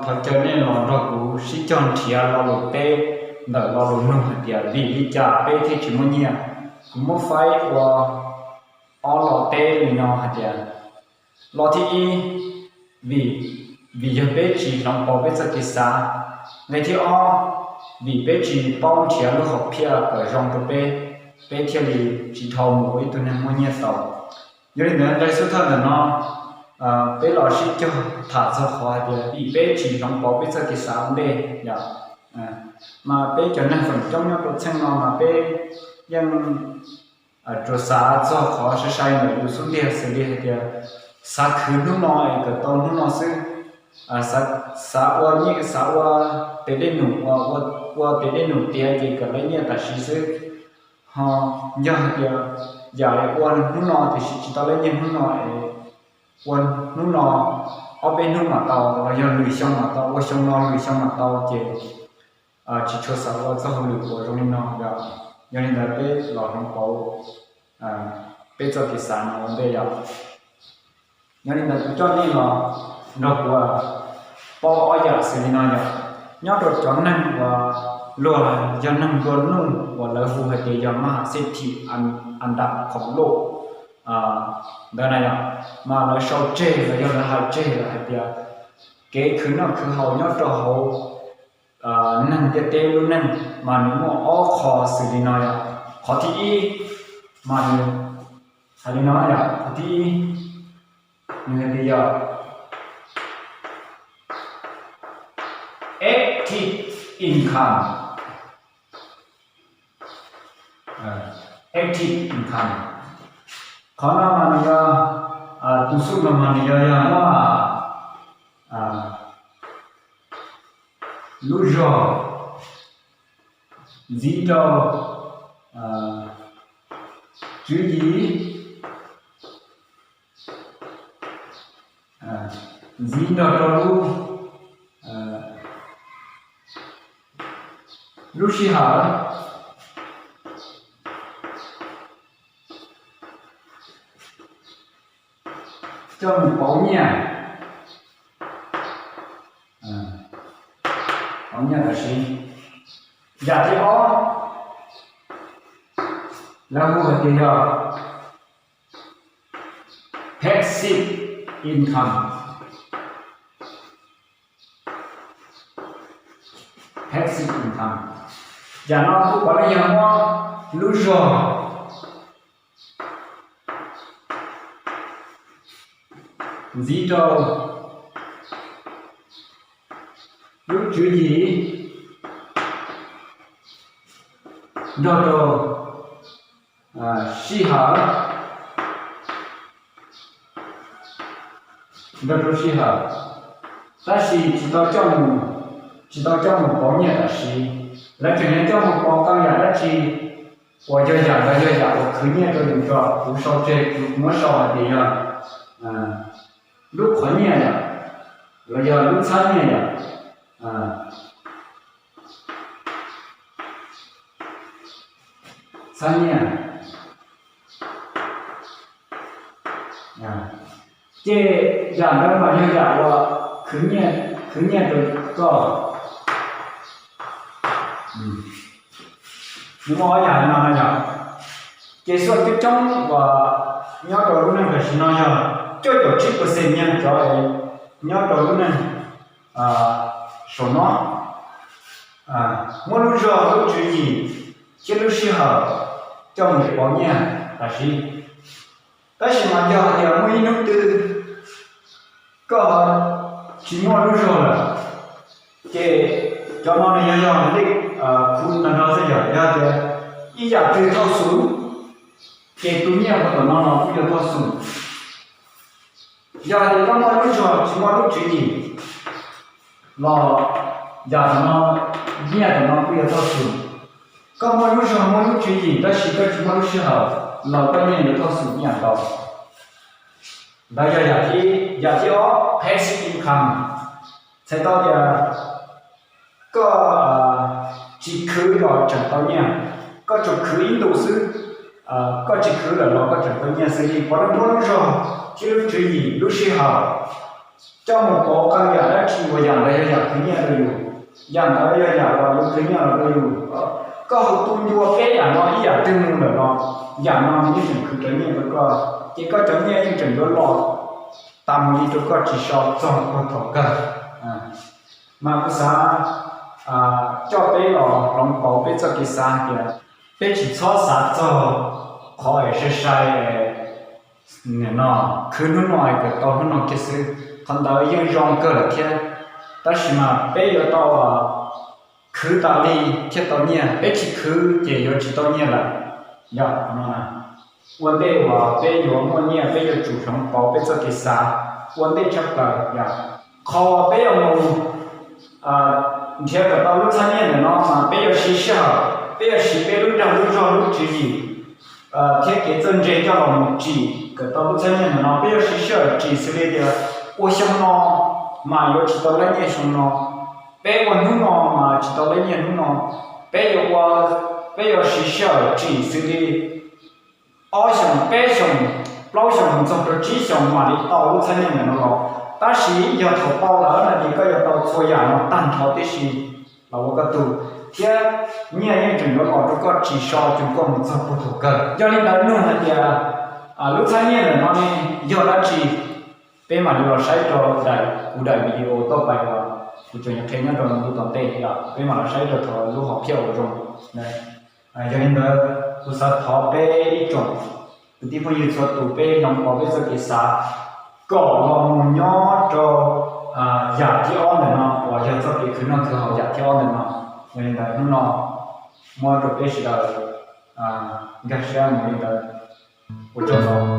Thov caw nej los nrog kuv sib cog nrhiav lo lus teb ntawm lo lus nug hais tias vim li cas peb thiaj tsis muaj nyiaj. Kuv muab faib ua ob lo teb li no hais tias, lo thib ib, vim, vim yog peb tsis hloov pauv peb txoj kev xav. Nqe thib ob, vim peb tsis paub nrhiav lub hom phiaj kom zoo rau peb, peb thiaj li tsis dhau mus ua ib tug neeg muaj nyiaj tau. Yog li ntawd nqe xub thawj ntawm no, peb los sib cog tham txog qhov hais tias vim peb tsis hloov pauv peb txoj kev xav ua ntej yom. Mas peb cov neeg feem coob nyob rau txheej no mas peb yeej tsuas xav txog qhov sai sai ntawm yus xub ntiag xws li hais tias xav khwv hnub no es kom tau hnub no xwb, xav ua nyiaj, xav ua tes dej num, ua tes dej num tiav ces kom lawv nyiaj tam sim xwb. Ho yog hais tias yam li ua hnub no tiam sis tsis tau lawv nyiaj hnub no es ua hnub no ob peb hnub mam tau los yog lwm xyoo mam tau, ua xyoo no lwm xyoo mam tau ces tsis tshua xav ua txoj hauj lwm uas zoo li no yom. Yog li ntawd peb los hloov pauv peb txoj kev xav no ua ntej yom. Yog li ntawd kuv coj nej los nrog kuv paub ob yam xws li no yom. Nyob rau cov neeg uas luag yog neeg nplua nuj uas lawv hu hais tias yog maj xam xej thim, an dam khoom luj ntawd na yom, mas lawv sau tseg los yog lawv hais tseg lawm hais tias kev khwv noj khwv haus nyob rau hauv neeg ntiaj teb lub neej mas nws muaj ob qho xws li no yom. Qhov thib ib mas nws hais li no yom, qhov thib ib nws hais tias yog active income, active income. Qhov no mas nws yog, tus xub no mas nws yog yog muab lub zog ntxiv rau tswv yim, ntxiv nrog rau lub, lub sij hawm coj mus pauv nyiaj, pauv nyiaj tam sim. Yam thib ob lawv hu hais tias yog passive income. Passive income, yam no kuv pom nej yog muab lub zog ntxiv rau lub tswv yim nrog rau sij hawm, nrog rau sij hawm, tab sis tsis tau coj mus, tsis tau coj mus pauv nyiaj tam sim. Lawv tseem yuav coj mus pauv tau yam dab tsi uas yog yam ntawd yog yam uas khwv nyiaj rau yus tso. Kuv sau tseg, kuv muab sau hais tias yog lub qhov nyiaj yom, los yog lub txhab nyiaj yom, txhab nyiaj. Ces yam ntawd mas yog yam uas khwv nyiaj, khwv nyiaj rau koj. Nws muaj ob yam no na yom. Ces xuaj coob coob uas nyob rau lub neej tam sim no yog cuaj caum tsib percent nyaj cov nyob rau lub neej saum no muab lub zog, lub tswv yim thiab lub sij hawm coj mus pauv nyiaj tam sim. Tab sis mas yog hais tias muaj ib hnub twg koj tsis muaj lub zog lawm, ces cov no nws yog yog lej khuv no no xwb yom. Yog tias ib yam twg thauj xum, ces tus nyiaj uas tom no los kuj yog thauj xum. Yog hais tias koj muaj lub zog tsis muaj lub tswv yim los yam tom no, nyiaj tom no kuj yuav thauj xum. Koj muaj lub zog muaj lub tswv yim tab sis koj tsis muaj lub sij hawm los koj nyiaj yuav thauj xum ib yam nkaus. Ntawd yog yam thib, yam thib ob, passive income. Txhais tau tias koj tsis khwv los tseem tau nyiaj, koj tsuas khwv ib ntus xwb, koj tsis khwv lawm los koj tseem tau nyiaj xws li puav leej muab lub zog thiab lub tswv yim, lub sij hawm coj mus pauv qee yam dab tsi uas yam ntawd yog yam khwv nyiaj rau yus, yam ntawd yog yam uas yuav khwv nyiaj los rau yus. Koj hu tu ncua peb yam no ib yam twg mus ntawm no, yam no nws yeej tseem khwv rau nyiaj rau koj, ces koj cov nyiaj yeej tseem yuav los tas mus li rau koj tsis so txog puag thaum kawg. Mas kuv xav coj peb los hloov pauv peb txoj kev xav hais tias peb tsis txhob xav txog qhov es sai sai no, khwv hnub no es kawm tau hnub no kiag xwb, qhov ntawd yeej zoo kawg lawm thiab. Tab sis mas peb yuav tau khwv tas li thiaj tau nyiaj, peb tsis khwv ces yuav tsis tau nyiaj lawm. Yog no, ua ntej uas peb yuav muaj nyiaj peb yuav tsum hloov pauv peb txoj kev xav ua ntej tshaj plaws yog qhov uas peb yuav mus nrhiav kom tau lub txhab nyiaj ntawm no mas peb yuav siv sij hawm, peb yuav siv peb lub dag lub zog lub tswv yim thiab kev txawj ntse coj los mus tsim kom tau lub txhab nyiaj ntawm no. Peb yuav siv sij hawm tsim xws li tias ua xyoo no mas yuav tsis tau lub nyiaj xyoo no, peb ua hnub no mas tsis tau lub nyiaj hnub no. Peb yuav ua, peb yuav siv sij hawm tsim xws li ob xyoos, peb xyoos, plaub xyoos mus txog rau tsib xyoos mam li tau lub txhab nyiaj ntawm no los. Tab sis yog thaum tau lawm no ces koj yuav tau txhua yam no tag nrho tib si los ua koj tug, thiab nyiaj yeej tseem yuav los rau koj tsis so txog koj mus txog puag thaum kawg. Yog li ntawd nug hais tias lub txhab nyiaj ntawm no ne yog dab tsi? Peb mam li los saib rau daim, kuv daim video toj pais uas kuv tseem yuav qhia nyob rau ntu tom ntej, peb mam los saib rau thaum lub hom phiaj uas zoo. Yog li ntawd kuv xav thov peb ib tsoom kwv tij phooj ywg txhua tus peb hloov pauv peb txoj kev xav kom los mus nyob rau yam thib ob ntawm no uas yog txoj kev khwv noj khwv haus yam thib ob ntawm no. Yog li ntawd hnub no muab rau peb sawv daws nkag siab mus li ntawd. Ua tsaug ntau.